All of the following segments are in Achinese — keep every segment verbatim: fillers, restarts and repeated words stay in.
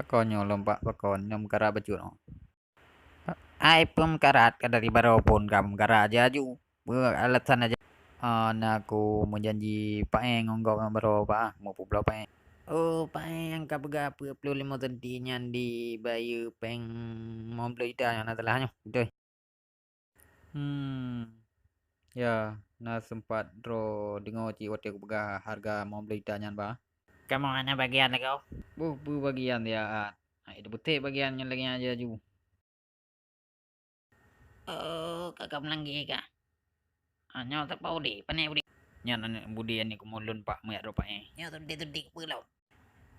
Kon nyoe lom Pak, pakon nyoe meukarat bacut nyoe. Ai peue meukarat, ka dari baroe phon ka meukarat aja aju. Peue alasan aja? Ah, na aku meujanji Pak E ngon gob ngon baroe Pak, ah, meupubloe Pak E. Oh, Pak E nyang ka peugah peuet ploh limong senti nyan dibayeue péng limong ploh juta nyan na salah nyoe, beutôi? Hmm. Ya, na sempat droe deungoe cit watèe kupeugah hareuga limong ploh juta nyan, Bah. Kamoe hana bagian lagoe? Boh, peue bagian siat. Hai, teupeutèk bagian nyan lagèe nyan aja aju. Oh, ka ka meulangge ka. Ah, nyoe sapa udép? Pane udép? Nyan aneuk budé aneuk kumoe lôn Pak, meujak droe Pak, eh. Nyoe suntik-suntik peue lom?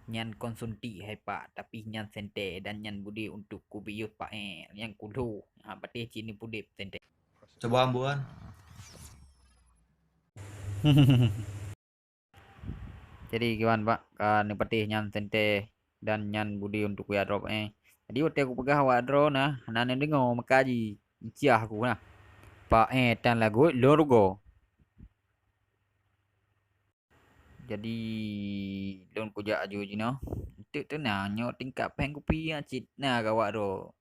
Nyan kon suntik hai Pak, tapi nyan sentée dan nyan budé untuk kubius Pak, eh. Nyan kulhô. Ha, patéh cit ni pudép sentée. Coba ambuan. Jadi kiban Pak, ka neupatéh nyan sentée dan nyan budé untuk kujak droe Pak, eh. Jadi watée kupeugah awak droe na, hana neudeungoe meukaji, iciah ku na. Pak, eh, tan lagot lôn rugoe. Jadi lôn kujak aju jinoe. Eunteuk teunang nyoe tingkat péng kupi nyang cit na keu awak droe.